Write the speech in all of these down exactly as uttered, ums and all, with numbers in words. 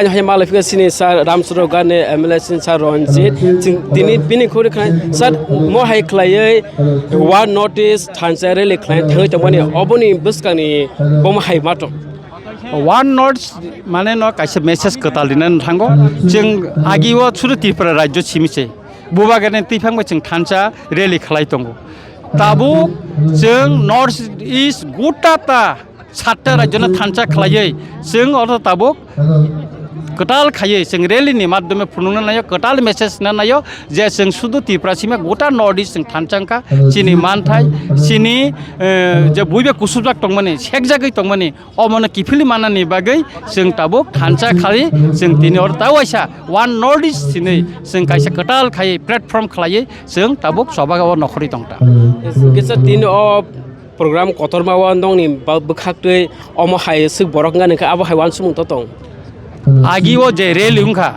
Ani hai malai phika sini sir Ramchandra Ghat ni M L A sini sir Ranjit. Chwng tini bini khuri khnai sir mo hai khlaiwi One North East thansa rally khlai thangwi tongmani oboni bwskangni bomo hai mato. One North mane no kaisa message kwtal rina thango. Chwng agi o suru Tripura rajyo simi se. Bubagrani twi phangbai chwng thansa rally khlai tongo. Tabuk chwng North East gota ta satta rajyona thansa khlaiwi chwng oro tabuk kwtal khaiwi chwng rally ni madhyome phunukna naio, kwtal message na naio je chwng sudu Tripura sima gota North East chwng thansa wngkha, chini manthai, chini, eh, je buibe kusubjak tongmani, sekjagwi tongmani, omono kiphilwi manani bagwi chwng tabuk thansa khaiwi chwng tini oro ta waisa One North East hinwi chwng kaisa kwtal khaiwi platform khlaiwi chwng tabuk choba o nokhorwi tongta. Kisa tini o program kotorma o nongni ba-, bwkhaktwi omo hai swk borok wngkha nokha abo hai uansukmung to tong. Agi o je rally wngkha,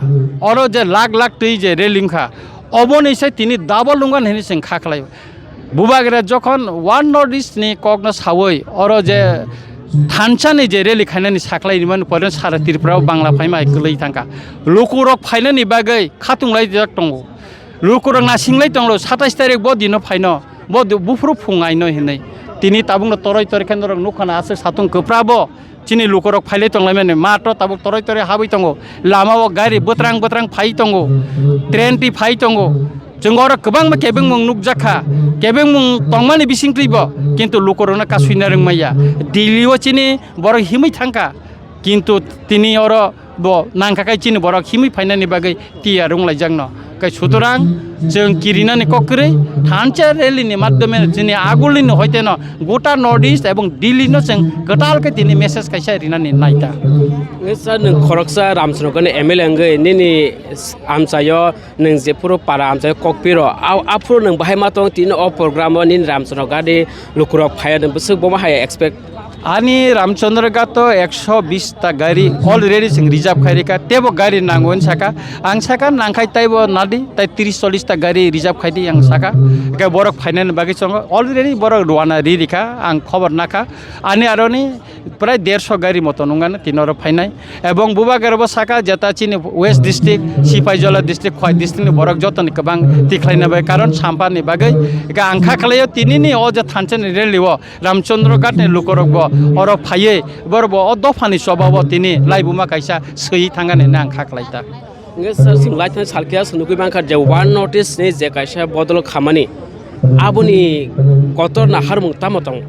oro je lakh lakh twi je rally wngkha, oboni se tini double wngkha hinwi chwng kha khlaio. Bubagra jokhon One North East ni kokno sawi oro je thansa ni je rally khainani saklai rimani pore sara Tripura o Bangla phaima hai kwlwi thangkha. Lukurok phainani bagwi khatung lai jak tongo. Lukurok nasinglai tonglo satais tarik bo dino phaino, bo di-, buphuru phung aino hinwi. Tini tabukno toroi toroi khe norok nukha na aswk satung kwpra bo. Chini lukurok phailai tonglaimani, matro tabuk toroi toroi habwi tongo. Lama o gari bwtrang bwtrang phai tongo, train twi phai tongo. Chwng oro kwbangma kebengmung nukjakha, kebengmung tongmani bisingtwi bo, kintu lukurokno kasui narwk maya. Delhi o chini borok himwi thangkha, kintu tini oro bo nangkha kai chini borok himwi phainani bagwi tiyar wng laijakno. Kai sutorang chwng kirinani kok kwrwi thansa rally ni madhyome chini agulini hoiteno gota North East ebong Delhi no chwng kwtal khe tini message kaisa rinani naita. Sir, nwng khoroksa Ramchandra Ghat ni M L A wngwi nini amchaio nwng jephuru para amchaio kok piro, a-, aphuru nwng bahai ma tong tini o program o nini Ramchandra Ghat ni lukurok phaiya nwng bwswk bomo hai expect? Ani Ramchandra Ghat o ekso bish ta gari already chwng reserve khai rikha, teibo gari nango hinwi saka. Ang saka nangkhai taibo nadi, tai tris chollish ta gari reserve khai di ang saka. Hwnkhe borok phainani bagwi chongo, already borok rwna ri rikha, ang khobor nakha. Ani aroni prai derso gari moto nungano tini oro phainai. Ebong bubagra bo saka jeta chini West District, Sipaijola District, Khowai District ni borok jotoni kwbang tikhlaina bai karon sampani bagwi. Hwnkhe ang kha khlaio tinini o je thansa ni rally o Ramchandra Ghat ni lukurok bo oro phaiwi, borok bo o dopha ni choba o tini laibuma kaisa swi thangani hinwi ang kha khlai ta. Hwnkhe sir, chwng lai thang salkhe aswk nugwi mankha je One North East ni je kaisa bodol khamani, aboni kotor naharmung tamo tong?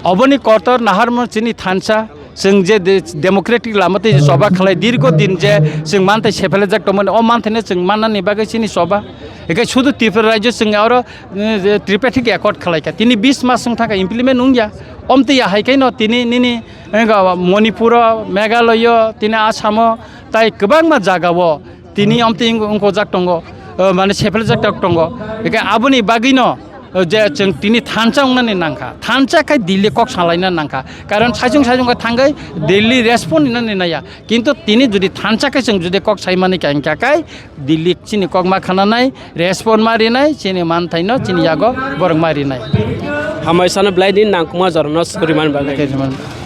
Oboni kotor naharmung chini thansa, chwng je de-, democratic lama twi je choba khlai, dirgo din je chwng manthai sephelajak tongmani, o manthaino chwng mannani bagwi chini choba. Hwnkhe sudu Tripura rajyo chwng oro, eh, je tripartite accord khlai kha. Tini bis mas wng thang kha implement wng ya. Omtwi ya hai khe no tini nini, eh, ga-, Manipur o, Meghalaya o, tini Assam o, tai kwbangma jaga o tini omtwi wng-, wngkojak tongo, eh, mane sepheljak tok tongo. Hwnkhe aboni bagwi no, eh, je chwng tini thansa wngnani nangkha, thansa khai Delhi kok salaina nangkha. Karon saichung saichung khe thangwi Delhi respond rinani naiya. Kintu tini jodi thansa khe chwng jodi kok saimani kha, hwnkha khai Delhi chini kok ma khananai, respond ma rinai, chini manthaino chini yago borok ma rinai. Hamai sano belai ni nangkukma jorano sugrimani bagwi.